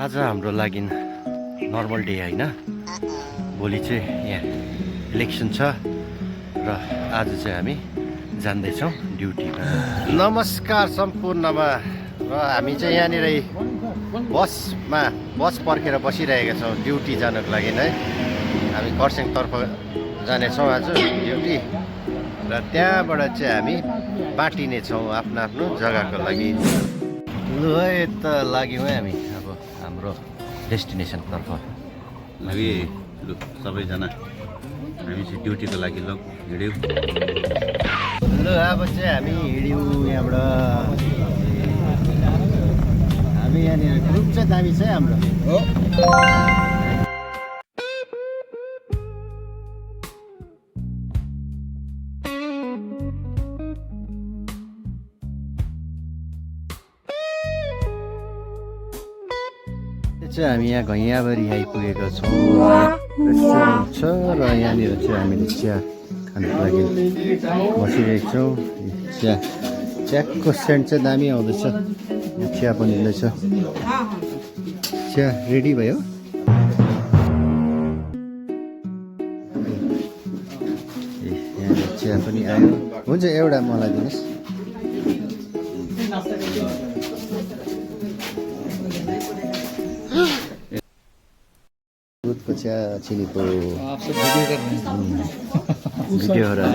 आज हाम्रो लागि नर्मल डे होइन, भोलि चाहिँ यहाँ इलेक्सन छ र आज चाहिँ हामी जाँदैछौँ ड्युटीमा। नमस्कार सम्पूर्णमा। र हामी चाहिँ यहाँनिर बस पर्खेर बसिरहेका छौँ ड्युटी जानको लागि है। हामी खरसाङतर्फ जानेछौँ आज ड्युटी र त्यहाँबाट चाहिँ हामी बाँटिने छौँ आफ्नो आफ्नो जग्गाको लागि। लु है यता लाग्यौँ है हामी अब हाम्रो डेस्टिनेसनतर्फ। लागि लु सबैजना हामी चाहिँ ड्युटीको लागि ल हिँड्यौँ। लु अब चाहिँ हामी हिँड्यौँ यहाँबाट। हामी यहाँनिर ग्रुप चाहिँ दामी छ है हाम्रो। चाहिँ हामी यहाँ घैयाबारी आइपुगेका छौँ। रेस्टुरेन्ट छ र यहाँनिर चाहिँ हामीले चिया खानको लागि बसिरहेको छौँ। चियाको सेन्ट चाहिँ दामी आउँदैछ। यहाँ चिया पनि हुँदैछ। चिया रेडी भयो। यहाँनिर चिया पनि आयो। हुन्छ एउटा मलाई दिनुहोस्। दूधको चिया चिनीको भिडियोहरू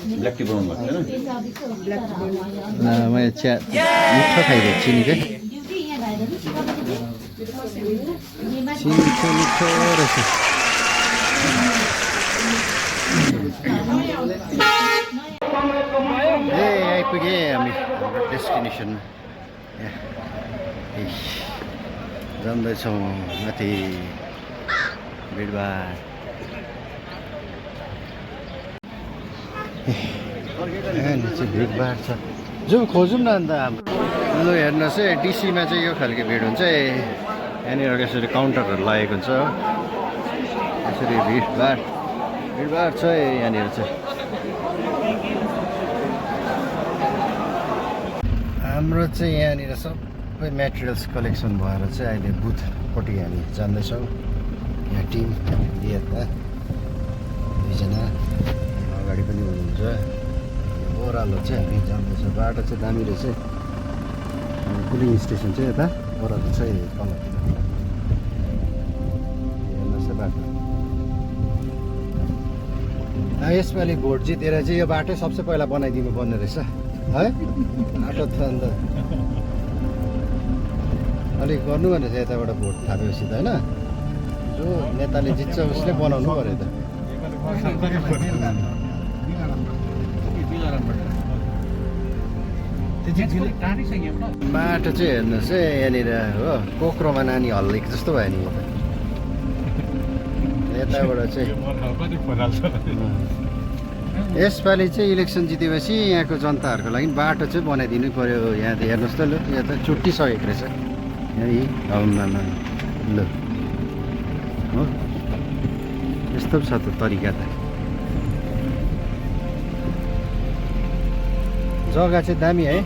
ब्ल्याक टी बनाउनु भएको छैन? मैले चिया मिठो खाइदिएँ। चिनीकै चिनी मिठो रहेछ। आइपुगे हामी हाम्रो डेस्टिनेसन। जाँदैछौँ माथि भिडभाड। चाहिँ भिडभाड छ। जाउँ खोजौँ न अन्त हाम्रो। लु हेर्नुहोस् है, डिसीमा चाहिँ यो खालको भिड हुन्छ। यहाँनिर यसरी काउन्टरहरू लागेको हुन्छ। यसरी भिडभाड छ यहाँनिर चाहिँ। हाम्रो चाहिँ यहाँनिर सबै मेटेरियल्स कलेक्सन भएर चाहिँ अहिले बुथपट्टि हामी जाँदैछौँ। यहाँ टिम यता दुईजना अगाडि पनि हुनुहुन्छ। ओह्रालो चाहिँ हामी जाँदैछौँ। बाटो चाहिँ दामी रहेछ। पुलिङ स्टेसन चाहिँ यता ओह्रालो चाहिँ तलतिर। हेर्नुहोस् बाटो। यसपालि भोट जितेर चाहिँ यो बाटो सबसे पहिला बनाइदिनु पर्ने रहेछ है। बाटो त अन्त अलिक गर्नु भने चाहिँ यताबाट भोट थापेपछि त होइन, जो नेताले जित्छ उसले बनाउनु पऱ्यो त। बाटो चाहिँ हेर्नुहोस् है यहाँनिर हो, कोक्रोमा नानी हल्लेको जस्तो भयो नि यताबाट चाहिँ। यसपालि चाहिँ इलेक्सन जितेपछि यहाँको जनताहरूको लागि बाटो चाहिँ बनाइदिनु पर्यो। यहाँ त हेर्नुहोस् त, लु यहाँ त छुट्टिसकेको रहेछ यहीँ। लु हो यस्तो पो छ त तरिका त। जग्गा चाहिँ दामी है,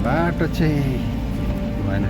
बाटो चाहिँ भएन।